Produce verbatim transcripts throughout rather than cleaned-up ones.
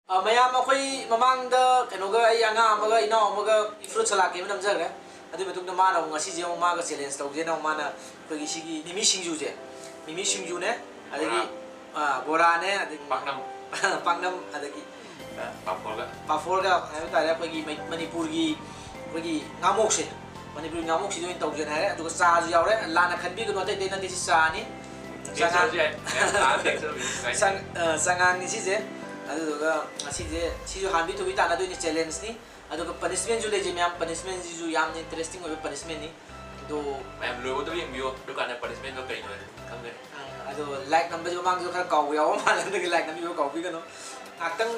ꯑ, ꯃꯌꯥꯝ, ꯑꯩꯈꯣꯏ ꯃꯃꯥꯡꯗ ꯀꯩꯅꯣꯒ, ꯑꯩ ꯑꯉꯥꯡ ꯑꯃꯒ ꯏꯅꯥꯎ ꯑꯃꯒ ꯐ꯭ꯔꯨꯠ ꯁꯂꯥꯗ ꯑꯃ ꯅꯝꯖꯈ꯭ꯔꯦ꯫ ꯑꯗꯨꯒꯤ ꯃꯇꯨꯡꯗ ꯃꯥꯅ ꯑꯃꯨꯛ ꯉꯁꯤꯁꯦ ꯑꯃꯨꯛ ꯃꯥꯒ ꯆꯦꯂꯦꯟꯖ ꯇꯧꯁꯦꯅ ꯑꯃꯨꯛ ꯃꯥꯅ ꯑꯩꯈꯣꯏꯒꯤ ꯁꯤꯒꯤ ꯃꯤꯃꯤ ꯁꯤꯡꯖꯨꯁꯦ, ꯃꯤꯃꯤ ꯁꯤꯡꯖꯨꯅꯦ, ꯑꯗꯒꯤ, ꯕꯣꯔꯥ꯫ ꯑ, ꯕꯣꯔꯥꯅꯦ, ꯑꯗꯒꯤ ꯄꯥꯛꯅꯝ꯫ ꯄꯥꯛꯅꯝ, ꯑꯗꯒꯤ, ꯑ, ꯄꯥꯐꯣꯔꯒ꯫ ꯄꯥꯐꯣꯔꯒ ꯍꯥꯏꯕ ꯇꯥꯔꯦ, ꯑꯩꯈꯣꯏꯒꯤ ꯃꯩ-, ꯃꯅꯤꯄꯨꯔꯒꯤ ꯑꯩꯈꯣꯏꯒꯤ ꯉꯥꯃꯣꯛꯁꯦ, ꯃꯅꯤꯄꯨꯔꯒꯤ ꯉꯥꯃꯣꯛꯁꯤꯗ ꯑꯣꯏꯅ ꯇꯧꯒꯦꯅ ꯍꯥꯏꯔꯦ꯫ ꯑꯗꯨꯒ ꯆꯥꯁꯨ ꯌꯥꯎꯔꯦ, ꯂꯥꯟꯅ ꯈꯟꯕꯤꯒꯅꯨ, ꯑꯇꯩ ꯑꯇꯩ ꯅꯠꯇꯦ, ꯁꯤ ꯆꯥꯅꯤ꯫ ꯆꯉꯥꯡ꯫ ꯇꯦꯛꯁ ꯇꯧꯔꯁꯨ ꯌꯥꯏ, ꯃꯌꯥꯝ ꯇꯦꯛꯁ ꯇꯧꯔꯁꯨ ꯌꯥꯏ꯫ ꯆꯪ-, ꯑ, ꯆꯉꯥꯡꯅꯤ ꯁꯤꯁꯦ꯫ ꯑꯗꯨꯗꯨꯒ ꯉꯁꯤꯁꯦ ꯁꯤꯁꯨ ꯍꯥꯟꯕꯤ ꯊꯨꯕꯤ ꯇꯥꯟꯅꯗꯣꯏꯅꯤ, ꯆꯦꯂꯦꯟꯖꯅꯤ꯫ ꯑꯗꯨꯒ ꯄꯅꯤꯁꯃꯦꯟꯁꯨ ꯂꯩꯖꯩ ꯃꯌꯥꯝ, ꯄꯅꯤꯁꯃꯦꯟꯁꯤꯁꯨ ꯌꯥꯝꯅ ꯏꯟꯇꯔꯦꯁꯇꯤꯡ ꯑꯣꯏꯕ ꯄꯅꯤꯁꯃꯦꯟꯅꯤ꯫ ꯑꯗꯣ ꯃꯌꯥꯝ ꯂꯣꯏꯕꯗ ꯌꯦꯡꯕꯤꯌꯣ, ꯑꯗꯨꯀꯥꯟꯗ ꯄꯅꯤꯁꯃꯦꯟꯗꯣ ꯀꯩꯅꯣ ꯍꯥꯏꯗꯣ ꯈꯪꯒꯅꯤ꯫ ꯑ, ꯑꯗꯣ ꯂꯥꯏꯛ ꯅꯝꯕꯁꯦ ꯃꯃꯥꯡꯗꯁꯨ ꯈꯔ ꯀꯥꯎꯕ ꯌꯥꯎꯕ ꯃꯥꯜꯂꯦ, ꯍꯟꯗꯛꯀꯤ ꯂꯥꯏꯛ ꯅꯝꯕꯤꯕ ꯀꯥꯎꯕꯤꯒꯅꯨ꯫ ꯉꯥꯛꯇꯪ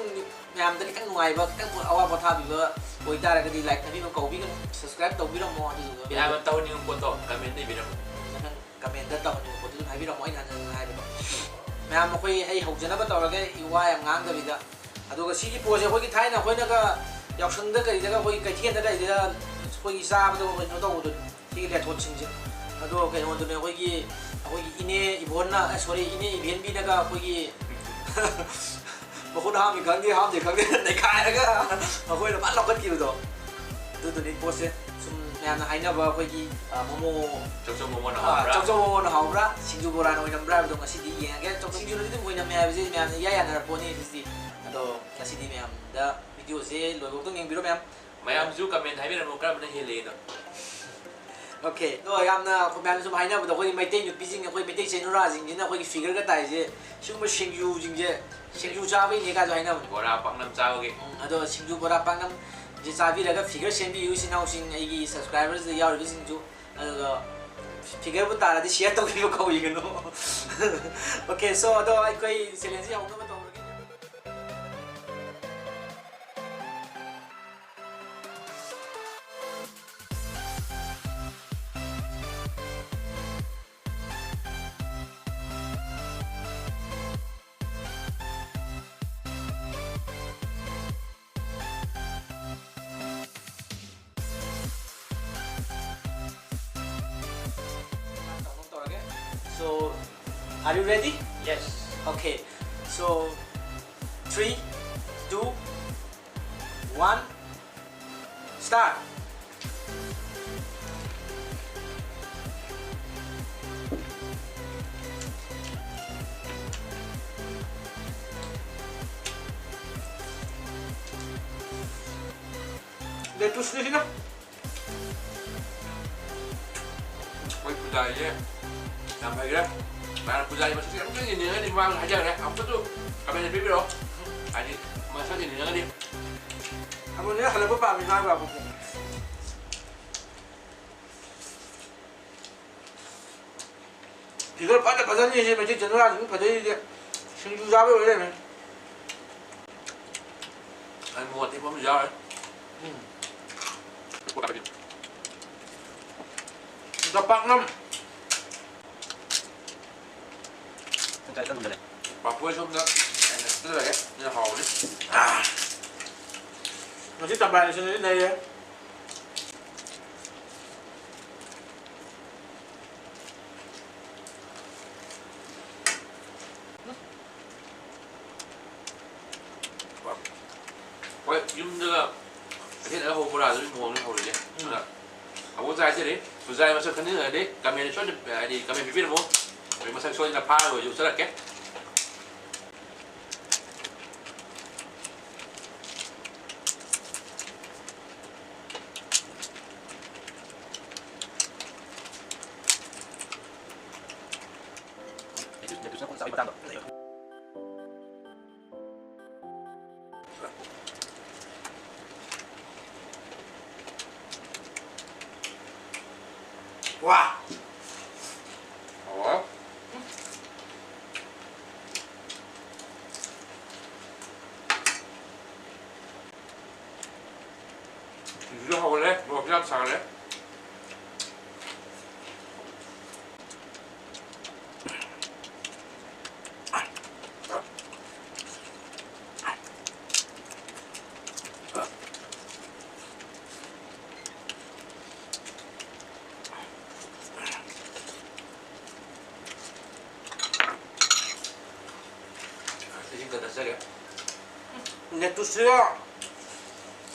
ꯃꯌꯥꯝꯗ ꯈꯤꯇꯪ ꯅꯨꯡꯉꯥꯏꯕ, ꯈꯤꯇꯪ ꯑꯋꯥ ꯄꯣꯊꯥꯕꯤꯕ ꯑꯣꯏꯇꯥꯔꯒꯗꯤ ꯂꯥꯏꯛ ꯅꯝꯕꯤꯕ ꯀꯥꯎꯕꯤꯒꯅꯨ, ꯁꯕꯁꯀ꯭ꯔꯥꯏꯕ ꯇꯧꯕꯤꯔꯝꯃꯣ꯫ ꯑꯗꯨꯗꯨꯒ ꯃꯌꯥꯝꯅ ꯇꯧꯍꯟꯅꯤꯡꯕ ꯄꯣꯠꯇꯣ ꯀꯃꯦꯟꯗ ꯏꯕꯤꯔꯝꯃꯣ꯫ ꯃꯊꯪ ꯀꯃꯦꯟꯗ ꯇꯧꯍꯟꯅꯤꯡꯕ ꯄꯣꯠꯇꯨ ꯑꯗꯨꯝ ꯍꯥꯏꯕꯤꯔꯝꯃꯣ, ꯑꯩꯅ ꯍꯟꯖꯟ ꯍꯟꯖꯟ ꯍꯥꯏꯕꯗꯣ꯫ ꯃꯌꯥꯝ, ꯑꯩꯈꯣꯏ ꯑꯩ ꯍꯧꯖꯅꯕ ꯇꯧꯔꯒꯦ, ꯋꯥ ꯌꯥꯝ ꯉꯥꯡꯗꯕꯤꯗ꯫ ꯑꯗꯨꯒ ꯁꯤꯒꯤ ꯄꯣꯠꯁꯦ ꯑꯩꯈꯣꯏꯒꯤ ꯊꯥꯏꯅ ꯑꯩꯈꯣꯏꯅꯒ ꯌꯥꯎꯁꯪꯗ ꯀꯔꯤꯗꯒ ꯑꯩꯈꯣꯏ ꯀꯩꯊꯦꯜꯗ ꯀꯔꯤꯗꯒ ꯑꯩꯈꯣꯏꯒꯤ ꯆꯥꯕꯗ ꯀꯩꯅꯣ ꯇꯧꯕꯗꯣ, ꯁꯤꯒꯤ ꯂꯦꯊꯣꯠꯁꯤꯡꯁꯦ꯫ ꯑꯗꯣ ꯀꯩꯅꯣꯗꯨꯅꯦ, ꯑꯩꯈꯣꯏꯒꯤ, ꯑꯩꯈꯣꯏꯒꯤ ꯏꯅꯦ ꯏꯕꯣꯟꯅ, ꯑ, ꯁꯣꯔꯤ, ꯏꯅꯦ ꯏꯕꯦꯟꯕꯤꯅꯒ ꯑꯩꯈꯣꯏꯒꯤ ꯃꯈꯨꯠ ꯍꯥꯝꯃꯤ ꯈꯪꯗꯦ, ꯍꯥꯝꯗꯦ ꯈꯪꯗꯦ, ꯅꯩꯈꯥꯏꯔꯒ ꯑꯩꯈꯣꯏꯅ ꯐꯖꯅ ꯂꯧꯈꯠꯈꯤꯕꯗꯣ꯫ ꯑꯗꯨꯗꯨꯅꯤ ꯄꯣꯠꯁꯦ꯫ ꯁꯨꯝ ꯃꯌꯥꯝꯅ ꯍꯥꯏꯅꯕ ꯑꯩꯈꯣꯏꯒꯤ, ꯑ, ꯃꯣꯃꯣ, ꯆꯧꯆꯧ ꯃꯣꯃꯣꯅ ꯑ, ꯍꯥꯎꯕ꯭ꯔꯥ? ꯆꯧꯆꯧ ꯃꯣꯃꯣꯅ ꯍꯥꯎꯕ꯭ꯔꯥ, ꯁꯤꯡꯖꯨ ꯕꯣꯔꯥꯅ ꯑꯣꯏꯅꯝꯕ꯭ꯔꯥ ꯍꯥꯏꯕꯗꯣ ꯉꯁꯤꯗꯤ ꯌꯦꯡꯉꯒꯦ꯫ ꯆꯧ-, ꯁꯤꯡꯖꯨꯅꯗꯤ ꯑꯗꯨꯝ ꯑꯣꯏꯅꯝꯃꯦ ꯍꯥꯏꯕꯁꯦ ꯃꯌꯥꯝꯅ ꯏꯌꯥ ꯌꯥꯅꯔ ꯄꯣꯠꯅꯤ꯫ ꯑꯗꯨꯗꯤ, ꯑꯗꯣ ꯉꯁꯤꯗꯤ ꯃꯌꯥꯝꯗ ꯚꯤꯗꯤꯑꯣꯁꯦ ꯂꯣꯏꯐꯥꯎꯗꯪ ꯌꯦꯡꯕꯤꯔꯣ ꯃꯌꯥꯝ꯫ ꯃꯌꯥꯝꯁꯨ ꯀꯃꯦꯟ ꯍꯥꯏꯕꯤꯔꯝꯃꯨ, ꯀꯔꯝꯕꯅ ꯍꯦꯜꯂꯦꯗꯣ꯫ ꯑꯣꯀꯦ꯫ ꯑꯗꯣ ꯌꯥꯝꯅ ꯑꯩꯈꯣꯏ ꯃꯌꯥꯝꯅ ꯁꯨꯝ ꯍꯥꯏꯅꯕꯗꯣ, ꯑꯩꯈꯣꯏꯒꯤ ꯃꯩꯇꯩ ꯅꯨꯄꯤꯁꯤꯡ, ꯑꯩꯈꯣꯏ ꯃꯩꯇꯩ ꯆꯦꯅꯨꯔꯥꯁꯤꯡꯁꯤꯅ ꯑꯩꯈꯣꯏꯒꯤ ꯐꯤꯒꯔꯒ ꯇꯥꯏꯁꯦ, ꯁꯤꯒꯨꯝꯕ ꯁꯤꯡꯖꯨꯁꯤꯡꯁꯦ, ꯁꯤꯡꯖꯨ ꯆꯥꯕꯩꯅꯦ ꯀꯥꯏꯁꯨ ꯍꯥꯏꯅꯕꯅꯦ꯫ ꯕꯣꯔꯥ, ꯄꯥꯛꯅꯝ ꯆꯥꯕꯒꯤ꯫ ꯎꯝ, ꯑꯗꯣ ꯁꯤꯡꯖꯨ, ꯕꯣꯔꯥ, ꯄꯥꯛꯅꯝꯁꯦ ꯆꯥꯕꯤꯔꯒ ꯐꯤꯒꯔ ꯁꯦꯝꯕꯤꯌꯨ, ꯏꯆꯤꯟ ꯏꯅꯥꯎꯁꯤꯡ, ꯑꯩꯒꯤ ꯁꯕꯁꯀ꯭ꯔꯥꯏꯕꯔꯁꯤꯗ ꯌꯥꯎꯔꯤꯕꯁꯤꯡꯁꯨ꯫ ꯑꯗꯨꯒ ꯐꯤꯒꯔꯕꯨ ꯇꯥꯔꯗꯤ ꯁꯤꯌꯔ ꯇꯧꯕꯤꯕ ꯀꯧꯏꯒꯅꯨ꯫ ꯑꯣꯀꯦ, ꯁꯣ ꯑꯗꯣ ꯑꯩꯈꯣꯏ ꯆꯦꯂꯦꯟꯖꯁꯤ ꯍꯧꯅꯕ ꯇꯧꯔꯒꯦ꯫ So, are you ready? Yes. Okay. So, three, Two, one, start. Lettuce ꯅꯤ ꯁꯤꯅ꯫ ꯑꯩꯈꯣꯏ ꯄꯨꯖꯥꯔꯤꯁꯦ ꯌꯥꯝ ꯍꯩꯈ꯭ꯔꯦ꯫ ꯃꯌꯥꯝ ꯄꯨꯖꯥꯔꯤ ꯃꯁꯛꯁꯦ ꯑꯃꯨꯛꯇ ꯌꯦꯡꯅꯤꯡꯉꯗꯤ ꯃꯥꯡ ꯍꯥꯏꯖꯈ꯭ꯔꯦ꯫ ꯑꯃꯨꯛꯇꯁꯨ comment ꯄꯤꯕꯤꯔꯛꯑꯣ꯫ ꯍꯥꯏꯗꯤ ꯃꯁꯛ ꯌꯦꯡꯅꯤꯡꯉꯒꯗꯤ꯫ ꯑꯃꯨꯛꯅꯦ ꯍꯜꯂꯛꯄ ꯄꯥꯝꯃꯤ ꯃꯥ ꯄꯥꯝꯕꯁꯦ꯫ Figure ꯐꯖ ꯐꯖꯅꯤ ꯁꯤ ꯃꯩꯇꯩ ꯆꯅꯨꯔꯥꯁꯤꯡ ꯐꯖꯩꯁꯦ꯫ ꯁꯤꯡꯖꯨ ꯆꯥꯕꯩ ꯑꯣꯏ ꯂꯩꯔꯝꯃꯦ꯫ ꯑꯩ ꯃꯣꯔꯣꯛ ꯑꯇꯦꯛꯄ ꯑꯃ ꯌꯥꯎꯔꯦ꯫ ꯎꯝ꯫ ꯄꯥꯛꯅꯝ꯫ ꯄꯥꯐꯣꯔ ꯁꯣꯝꯗ ꯍꯥꯞꯆꯤꯜꯂꯒꯦ꯫ ꯁꯤꯅ ꯍꯥꯎꯕꯅꯤ꯫ ꯉꯁꯤ ꯇꯝꯕꯥꯏꯅ ꯁꯤꯅꯗꯤ ꯅꯩꯔꯦ꯫ ꯍꯣꯏ, ꯌꯨꯝꯗꯒ ꯀꯩꯊꯦꯜꯗꯒ ꯍꯧꯕ ꯕꯣꯔꯥꯗꯨꯒꯤ ꯃꯑꯣꯡꯅꯤ ꯍꯧꯔꯤꯁꯦ꯫ ꯎꯝ꯫ ꯑꯗꯨꯅ ꯑꯃꯨꯛ ꯆꯥꯏꯖꯔꯤ꯫ ꯄꯨꯖꯥꯔꯤ ꯃꯁꯛ ꯈꯪꯅꯤꯡꯉꯒꯗꯤ comment ꯁꯣꯏꯗꯅ, ꯍꯥꯏꯗꯤ comment ꯄꯤꯕꯤꯔꯝꯃꯣ꯫ ꯑꯩ ꯃꯁꯛ ꯁꯣꯏꯗꯅ ꯐꯥꯔꯒ ꯑꯣꯏꯔꯁꯨ ꯎꯠꯆꯔꯛꯀꯦ꯫ ꯋꯥ! ꯍꯥꯎꯋꯦ꯫ ꯁꯤꯡꯖꯨꯁꯨ ꯍꯧꯒꯠꯂꯦ, ꯃꯣꯔꯣꯛꯁꯨ ꯌꯥꯝ ꯁꯥꯒꯠꯂꯦ꯫ ꯏꯁꯤꯡ ꯈꯔ ꯊꯛꯆꯒꯦ꯫ ꯂꯦꯇꯨꯁꯁꯤꯒ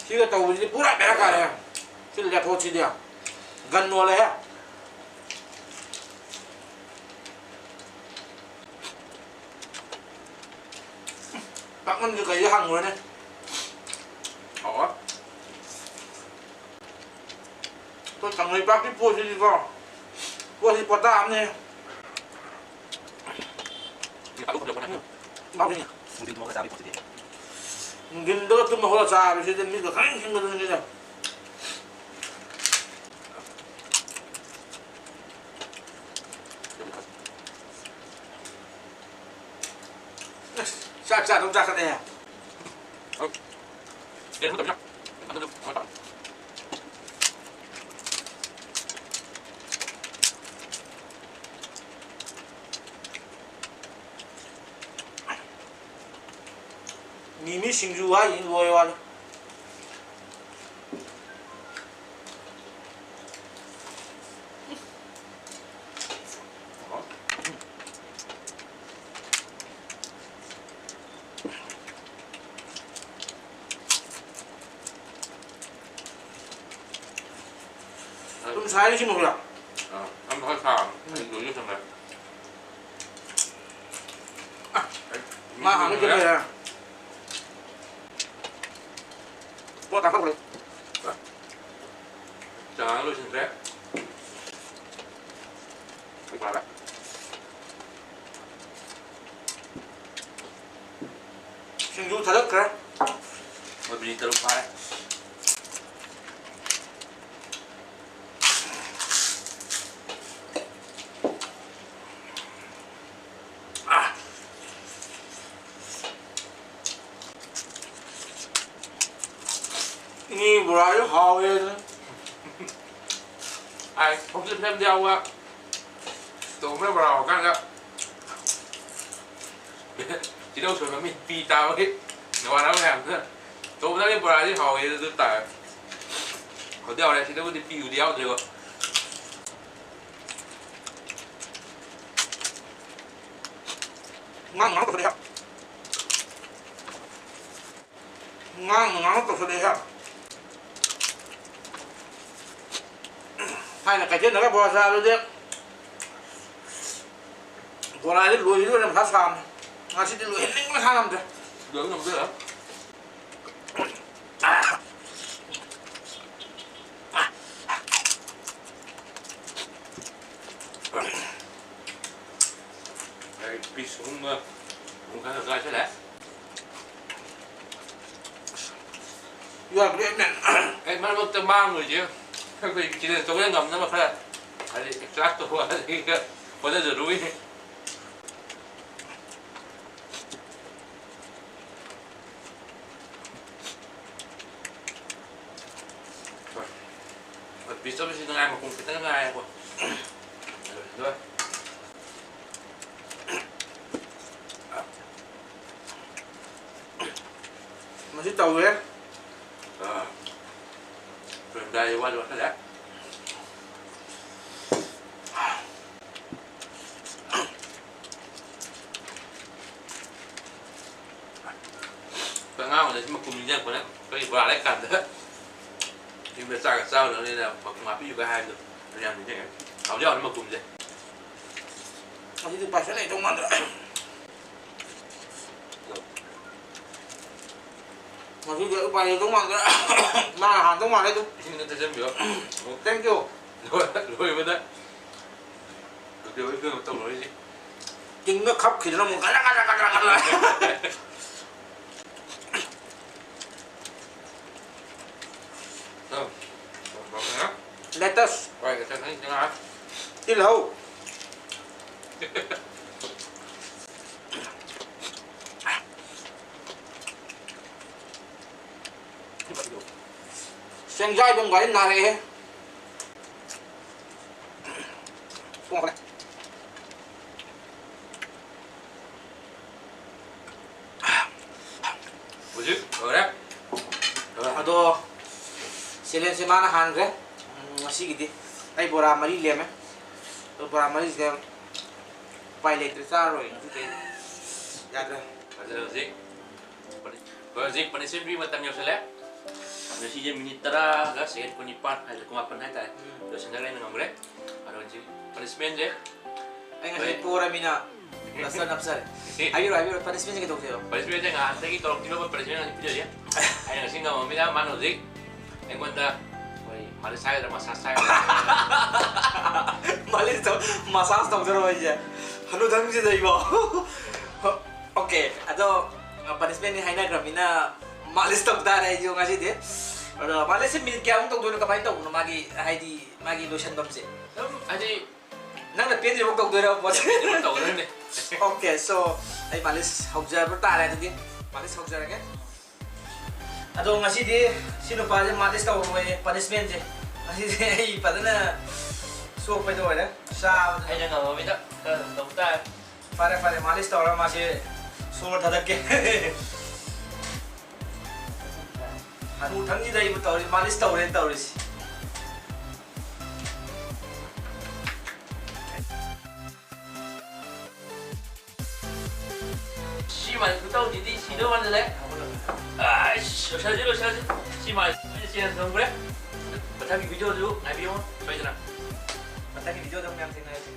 ꯁꯤꯒ ꯇꯧꯕꯁꯤꯗꯤ ꯄꯨꯔꯥ ꯕꯦꯔꯥ ꯀꯥꯔꯦ꯫ ꯁꯤ ꯂꯦꯇꯣꯁꯤꯗꯤ ꯒꯟ ꯑꯣꯜꯂꯦꯍꯦ꯫ ꯄꯥꯛꯅꯝꯁꯦ ꯀꯩꯗ ꯍꯪꯉꯨꯔꯅꯤ? ꯍꯥꯎꯋꯦ꯫ ꯑꯩꯈꯣꯏ ꯀꯪꯂꯩꯄꯥꯛꯀꯤ ꯄꯣꯠꯁꯤꯗꯤꯀꯣ, ꯄꯣꯠꯁꯤ ꯄꯣꯠꯇꯥ ꯑꯃꯅꯤ꯫ ꯎꯝ, ꯍꯥꯎꯋꯤ꯫ ꯅꯨꯡꯊꯤꯜ ꯊꯣꯡꯉꯒ ꯆꯥꯕꯒꯤ ꯄꯣꯠꯁꯤꯗꯤ꯫ ꯅꯨꯡꯊꯤꯜꯗꯒ ꯇꯨꯝꯕ ꯍꯧꯒꯠꯂ ꯆꯥꯕꯁꯤꯗꯤ ꯃꯤꯠꯀ ꯈꯪꯁꯤꯡ ꯁꯤꯡꯕꯗꯨꯅꯤꯗ꯫ ꯑꯁ, ꯆꯥꯛ ꯆꯥꯗꯧ ꯆꯥꯛ ꯆꯠꯂꯦ꯫ ꯃꯤꯃꯤ ꯁꯤꯡꯖꯨ ꯍꯥꯏꯁꯤꯗꯤ ꯂꯣꯏꯔꯦ ꯋꯥꯅꯤ꯫ ꯑꯗꯨꯝ ꯁꯥꯏ ꯁꯤ ꯃꯍꯨꯠꯂ? ꯑꯥ, ꯌꯥꯝ ꯐꯖꯅ ꯁꯥꯕꯅꯤ꯫ ꯎꯝ꯫ ꯑꯩ ꯂꯣꯏꯁꯨ ꯊꯝꯃꯦ꯫ ꯑ, ꯃꯥ ꯍꯥꯟꯅ ꯆꯠꯈ꯭ꯔꯦ꯫ ꯄꯣꯠ ꯀꯥꯈꯠꯈ꯭ꯔꯦ꯫ ꯆꯥ ꯂꯣꯏꯁꯤꯟꯈ꯭ꯔꯦ꯫ ꯁꯤꯡꯖꯨ ꯊꯥꯒꯠꯈ꯭ꯔꯦ꯫ ꯍꯣꯏ, ꯃꯤꯅꯤꯠ ꯇꯔꯨꯛ ꯐꯥꯔꯦ꯫ ꯏꯅꯦ ꯕꯣꯔꯥꯁꯨ ꯍꯥꯎꯋꯦ ꯑꯗꯨꯅ꯫ ꯑꯥꯏ, ꯊꯣꯡꯖꯤꯟ ꯁꯦꯝꯗ ꯌꯥꯎꯕ ꯇꯣꯝꯕ ꯕꯣꯔꯥ ꯍꯧꯔꯀꯥꯟꯗ ꯇꯤꯜꯍꯧ ꯁꯣꯏꯕ ꯃꯤ ꯄꯤ ꯇꯥꯕꯒꯤ ꯅꯃꯥꯟꯅꯕ ꯃꯌꯥꯝꯗꯨꯅ ꯇꯣꯝꯕ ꯅꯪꯒꯤ ꯕꯣꯔꯥꯁꯤ ꯍꯥꯎꯋꯦ ꯑꯗꯨ ꯇꯥꯔꯦ꯫ ꯍꯧꯗꯤ ꯍꯥꯎꯔꯦ, ꯁꯤꯗꯕꯨꯗꯤ ꯄꯤꯕꯨꯗꯤ ꯌꯥꯎꯗ꯭ꯔꯦꯀꯣ꯫ ꯉꯥꯡ ꯉꯥꯡ ꯇꯧꯁꯜꯂꯛꯑꯦ꯫ ꯉꯥꯡꯅ ꯉꯥꯡꯅ ꯇꯧꯁꯜꯂꯛꯑꯦꯍꯦ꯫ ꯊꯥꯏꯅ ꯀꯩꯊꯦꯜꯗꯒ ꯕꯣꯔꯥ ꯆꯥꯕꯗꯨꯗꯤ ꯕꯣꯔꯥꯁꯦ ꯂꯣꯏꯈꯤꯗꯣꯏꯔꯦ ꯃꯊꯥ ꯁꯥꯕꯅꯦ꯫ ꯉꯁꯤꯗꯤ ꯂꯣꯏꯍꯟꯅꯤꯡꯕꯅ ꯁꯥ ꯉꯝꯗ꯭ꯔꯦ꯫ ꯂꯣꯏꯕ ꯉꯝꯗꯣꯏꯔꯥ? ꯑꯩ ꯄꯤꯁ ꯑꯍꯨꯝꯒ ꯄꯨꯡꯈꯥꯏ ꯃꯈꯥꯏ ꯆꯠꯂꯦ꯫ You are great man. ꯑꯩ ꯃꯔꯛ ꯃꯔꯛꯇ ꯃꯥꯡꯉꯣꯏꯁꯦ꯫ ꯑꯩꯈꯣꯏ challenge ꯇꯧꯕ ꯉꯝꯅꯕ ꯈꯔ ꯍꯥꯏꯗꯤ exercise ꯇꯧꯕ ꯑꯗꯒꯤ ꯈꯔ ꯍꯣꯠꯅꯖꯔꯨꯏ꯫ ꯍꯣꯏ꯫ ꯍꯣꯏ, piece ꯑꯃꯁꯤ ꯉꯥꯏ, ꯃꯈꯣꯡ ꯈꯤꯇꯪ ꯉꯥꯏꯔꯦꯀꯣ꯫ ꯑꯗꯨ ꯂꯣꯏ꯫ ꯃꯁꯤ ꯇꯧꯔꯦ꯫ ꯑꯥ꯫ ꯂꯣꯏꯔꯝꯗꯥꯏ ꯋꯥꯠꯂꯤ ꯋꯥꯠꯁꯜꯂꯦ꯫ ꯑꯩꯈꯣꯏ ꯑꯉꯥꯡ ꯑꯣꯏꯔꯤꯉꯩꯗ ꯁꯤ ꯃꯀꯨꯝ ꯅꯤꯡꯁꯤꯡꯉꯛꯄꯅꯦ꯫ ꯑꯩꯈꯣꯏ ꯕꯣꯔꯥ ꯂꯩꯀꯥꯟꯗ ꯌꯨꯝꯗ ꯆꯥꯛꯀ ꯆꯥꯔꯨꯔꯅꯤꯅ ꯃꯀꯨꯝ ꯍꯥꯞꯄꯤꯌꯨꯒ ꯍꯥꯏꯕꯗꯣ꯫ ꯑꯗꯨ ꯌꯥꯝ ꯅꯤꯡꯁꯤꯡꯉꯦ꯫ ꯍꯥꯎꯗꯤ ꯍꯥꯎꯅꯤ ꯃꯀꯨꯝꯁꯦ꯫ ꯉꯁꯤꯗꯤ ꯎꯄꯥꯏ ꯁꯨꯡꯂꯩ ꯂꯩꯇꯧ ꯃꯥꯟꯗ꯭ꯔꯦ꯫ ꯉꯁꯤꯗꯤ ꯎꯄꯥꯏ ꯂꯩꯇꯧ ꯃꯥꯟꯗ꯭ꯔꯦ꯫ ꯃꯥꯅ ꯍꯥꯟꯗꯧ ꯃꯥꯜꯂꯦ ꯑꯗꯨꯝ꯫ ꯏꯁꯤꯡꯗ ꯊꯩꯖꯟꯕꯤꯌꯣ꯫ Thank you꯫ ꯂꯣꯏ-, ꯂꯣꯏꯕꯗ ꯀꯩꯅꯣ ꯇꯧꯅꯔꯤꯁꯦ꯫ ꯇꯤꯡꯒ ꯈꯞꯈꯤꯗꯅ ꯑꯃꯨꯛ ꯒꯗ꯭ꯔ ꯒꯗ꯭ꯔ ꯒꯗ꯭ꯔ ꯒꯗ꯭ꯔ꯫ ꯑ, lettuce꯫ ꯍꯣꯏ, lettuce ꯅꯪ ꯉꯥ꯫ ꯇꯤꯜꯍꯧ꯫ ꯆꯦꯡꯖꯥꯏꯕꯝ ꯒꯥꯔꯤ ꯅꯥꯔꯛꯑꯦꯍꯦ꯫ ꯍꯧꯖꯤꯛ ꯂꯣꯏꯔꯦ꯫ ꯑꯗꯣ challengeꯁꯦ ꯃꯥꯅ ꯍꯥꯟꯈ꯭ꯔꯦ꯫ ꯎꯝ, ꯉꯁꯤꯒꯤꯗꯤ ꯑꯩ ꯕꯣꯔꯥ ꯃꯔꯤ ꯂꯦꯝꯃꯦ꯫ ꯑꯗꯣ ꯕꯣꯔꯥ ꯃꯔꯤꯁꯦ ꯎꯄꯥꯏ ꯂꯩꯇ꯭ꯔꯦ, ꯆꯥꯔꯔꯣꯏ ꯉꯁꯤꯗꯤ꯫ ꯌꯥꯗ꯭ꯔꯦ꯫ ꯑꯗꯨꯅ ꯍꯧꯖꯤꯛ ꯍꯧꯖꯤꯛ ꯄꯅꯤꯁꯃꯦꯟ ꯄꯤꯕ ꯃꯇꯝ ꯌꯧꯁꯜꯂꯦ꯫ ꯑꯗꯣ ꯁꯤꯁꯦ ꯃꯤꯅꯤꯠ ꯇꯔꯥꯒ ꯁꯦꯀꯦꯟ ꯀꯨꯟꯅꯤꯄꯥꯟ ꯍꯥꯏꯗꯤ ꯀꯨꯟꯃꯥꯄꯟ ꯍꯥꯏꯇꯥꯔꯦ꯫ ꯂꯣꯏꯁꯤꯟꯖꯈ꯭ꯔꯦ, ꯑꯩꯅ ꯉꯝꯈ꯭ꯔꯦ꯫ ꯑꯗꯣ ꯍꯧꯖꯤꯛ ꯄꯅꯤꯁꯃꯦꯟꯁꯦ ꯑꯩ ꯉꯁꯤ ꯑꯩꯈꯣꯏ ꯄꯣꯔꯃꯤꯅ ꯄ꯭ꯂꯥꯁꯇꯔ ꯅꯞꯆꯔꯦ꯫ ꯁꯤ ꯍꯥꯏꯕꯤꯔꯣ, ꯍꯥꯏꯕꯤꯔꯣ, ꯄꯅꯤꯁꯃꯦꯟꯁꯦ ꯀꯩꯗꯧꯁꯦꯕ? ꯄꯅꯤꯁꯃꯦꯟꯁꯦ ꯉꯍꯥꯟꯗꯒꯤ ꯇꯧꯔꯛꯇ꯭ꯔꯤꯕ ꯄꯅꯤꯁꯃꯦꯟ ꯉꯁꯤ ꯄꯤꯖꯔꯤ꯫ ꯑꯩꯅ ꯉꯁꯤ ꯉꯝꯃꯕꯅꯤꯅ ꯃꯥꯅ ꯍꯧꯖꯤꯛ ꯑꯩꯉꯣꯟꯗ ꯑꯩꯈꯣꯏ ꯃꯥꯂꯤꯁ ꯍꯥꯏꯒꯗ꯭ꯔꯥ ꯃꯁꯥꯁ ꯍꯥꯏꯒꯗ꯭ꯔꯥ? ꯃꯥꯂꯤꯁ ꯇꯧ-, ꯃꯁꯥꯁ ꯇꯧꯗꯣꯏꯔꯣ ꯑꯩꯁꯦ? ꯍꯅꯨꯊꯪꯁꯤꯗ ꯑꯩꯕꯣ꯫ ꯑꯣꯀꯦ, ꯑꯗꯣ ꯄꯅꯤꯁꯃꯦꯟꯅꯤ ꯍꯥꯏꯅꯈ꯭ꯔꯕꯅꯤꯅ ꯃꯥꯂꯤꯁ ꯇꯧ ꯇꯥꯔꯦ ꯑꯩꯁꯨ ꯉꯁꯤꯗꯤ꯫ ꯑꯗꯣ ꯃꯥꯂꯤꯁꯁꯦ ꯃꯤꯅꯤꯠ ꯀꯌꯥꯃꯨꯛ ꯇꯧꯗꯣꯏꯅꯣ, ꯀꯃꯥꯏꯅ ꯇꯧꯕꯅꯣ ꯃꯥꯒꯤ, ꯍꯥꯏꯗꯤ ꯃꯥꯒꯤ ꯂꯣꯏꯁꯟꯐꯝꯁꯦ? ꯑꯗꯨꯝ ꯍꯥꯏꯗꯤ ꯅꯪꯅ ꯄꯦꯟꯗ꯭ꯔꯤꯐꯥꯎ ꯇꯧꯗꯣꯏꯔꯣ ꯄꯣꯠꯁꯦ? ꯄꯦꯟꯗ꯭ꯔꯤꯐꯥꯎ ꯇꯧꯗꯣꯏꯅꯦ꯫ ꯑꯣꯀꯦ, so ꯑꯩ ꯃꯥꯂꯤꯁ ꯍꯧꯖꯕ ꯇꯥꯔꯦ ꯑꯗꯨꯗꯤ꯫ ꯃꯥꯂꯤꯁ ꯍꯧꯖꯔꯒꯦ꯫ ꯑꯗꯣ ꯉꯁꯤꯗꯤ ꯁꯤ ꯅꯨꯄꯥꯁꯦ ꯃꯥꯂꯤꯁ ꯇꯧꯔꯣꯏꯌꯦ, ꯄꯅꯤꯁꯃꯦꯟꯁꯦ꯫ ꯉꯁꯤꯗꯤ ꯑꯩ ꯐꯖꯅ ꯆꯣꯞꯄꯩꯗ ꯑꯣꯏꯔꯦ꯫ ꯆꯥꯕꯗ ꯑꯩꯅ ꯉꯝꯃꯃꯤꯅ ꯈꯔ ꯑꯗꯨꯝ ꯇꯧ ꯇꯥꯔꯦ꯫ ꯐꯔꯦ, ꯐꯔꯦ, ꯃꯥꯂꯤꯁ ꯇꯧꯔ ꯃꯥꯁꯦ ꯁꯣꯔ ꯊꯥꯗꯠꯀꯦ꯫ ꯍꯅꯨꯊꯪꯁꯤꯗ ꯑꯩꯕꯨ ꯇꯧꯔꯤ, ꯃꯥꯂꯤꯁ ꯇꯧꯔꯦꯅ ꯇꯧꯔꯤꯁꯤ꯫ ꯁꯤ ꯃꯥꯂꯤꯁ ꯈꯨꯇꯧꯁꯤꯗꯤ ꯁꯤꯗꯧ ꯃꯥꯟꯁꯤꯜꯂꯦ꯫ ꯑꯩꯁ, ꯂꯣꯏꯁꯤꯜꯂꯁꯤ, ꯂꯣꯏꯁꯤꯜꯂꯁꯤ꯫ ꯁꯤ ꯃꯥꯂꯤꯁ ꯑꯩꯅ ꯆꯦꯟ ꯊꯝꯈ꯭ꯔꯦ꯫ ꯃꯊꯪꯒꯤ ꯚꯤꯗꯤꯑꯣꯗꯨ ꯉꯥꯏꯕꯤꯌꯨ ꯁꯣꯏꯗꯅ꯫ ꯃꯊꯪꯒꯤ ꯚꯤꯗꯤꯑꯣꯗ ꯑꯃꯨꯛ ꯃꯌꯥꯝ ꯊꯦꯡꯅꯔꯁꯤ꯫